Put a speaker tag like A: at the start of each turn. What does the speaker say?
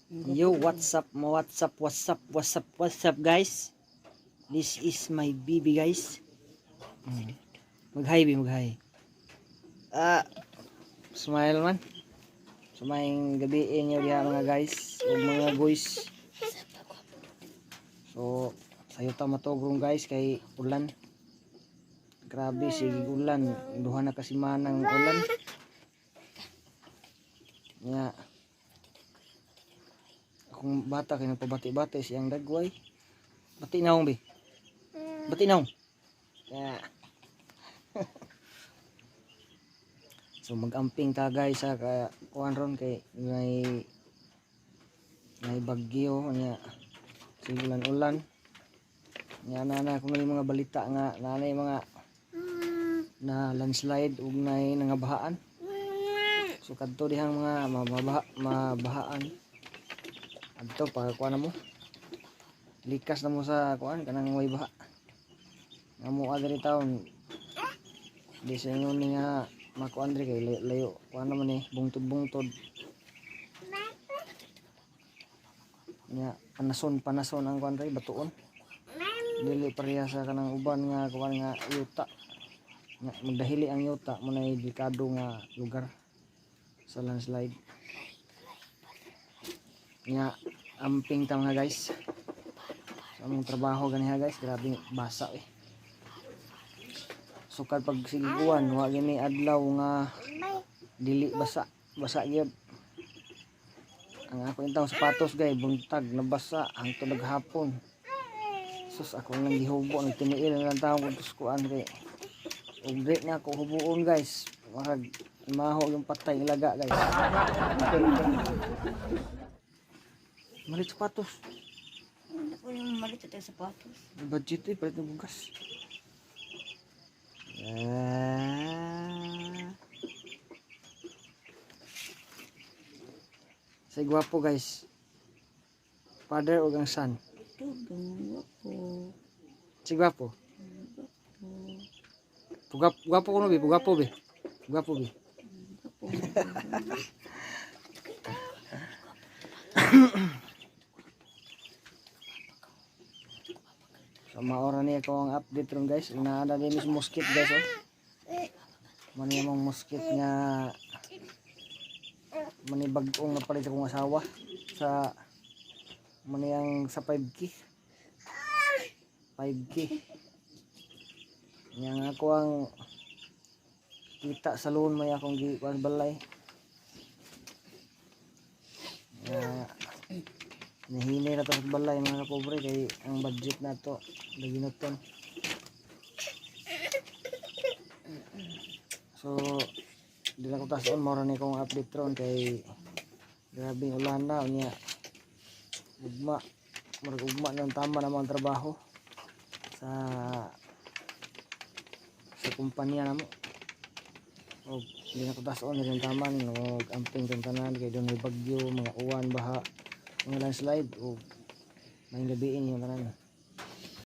A: Yo, what's up, what's up, what's up, what's up, what's up, guys? This is my baby, guys. Mag-hi, bi, mag-hi. Ah, smile man. Sumayng gabi inyo diha, mga guys, ug mga boys. So, sayo ta matogrong, guys, kay ulan. Grabe, sige ulan. Duha na kasi manang ulan. Nya, akong bata kay nagpabati-bati siyang dagway. Bati naong, bi. Bati naong. Yeah. So mag-amping ta, guys, sa ka kuan ron kay may bagyo nya, sige ulan-ulan. Nya na na kung may mga balita nga nanay mga na landslide ug nay nangabahaan. So kadto dihang mga mabaha, mabahaan adto pa kuan na mo. Likas na mo sa kuan kanang way baha. Nga mo diri taon di sa ingon ni nga makuan diri kay layo, layo kuan naman eh, bungtod-bungtod. Nya panason panason ang kuan diri, batuon. Dili pareha sa kanang uban nga kuan nga yuta. Nya magdahili ang yuta mo na delikado nga lugar sa landslide. Nya amping ta, mga guys, sa among trabaho ganiha, guys. Grabe basa eh. Sukad pag sigiguan, wa gini adlaw nga dili basa, basa gyud. Ang ako intang sapatos, guys, buntag nabasa hangtod naghapon. Sus, ako nang gihubo, nagtiniil na lang taon kung tuskuan kay ug di na ako hubuon, guys, marag maho yung patay ilaga, guys. Malit sapatos.
B: Ako yung malit at sapatos.
A: Budget eh, palit ng bugas. Ah. Say gwapo, guys. Father ug ang son.
B: Ito, gwapo.
A: Si gwapo. Pugap, gwapo kuno bi, pugwapo bi. Gwapo bi.
B: Gwapo.
A: So maora niya ko ang update ron, guys. Naa na din is mosquito, guys, oh. Mani among mosquito nga mani bag-ong napalit akong asawa sa mani ang sa 5K. 5K. Nya nga ako ang kita sa loan may akong gi kuan balay. Nga nahinay na to sa balay, mga kapobre, kay ang budget na to naginuton. So di na ko tason, mao ra ni kong update ron kay grabe ang ulan na unya ugma, murag ugma nang tama na mga trabaho sa kumpanya namo. Og di na ko tason rin taman og amping tong tanan kay dunay bagyo, mga uwan, baha, mga landslide ug may gabiin yung tanan.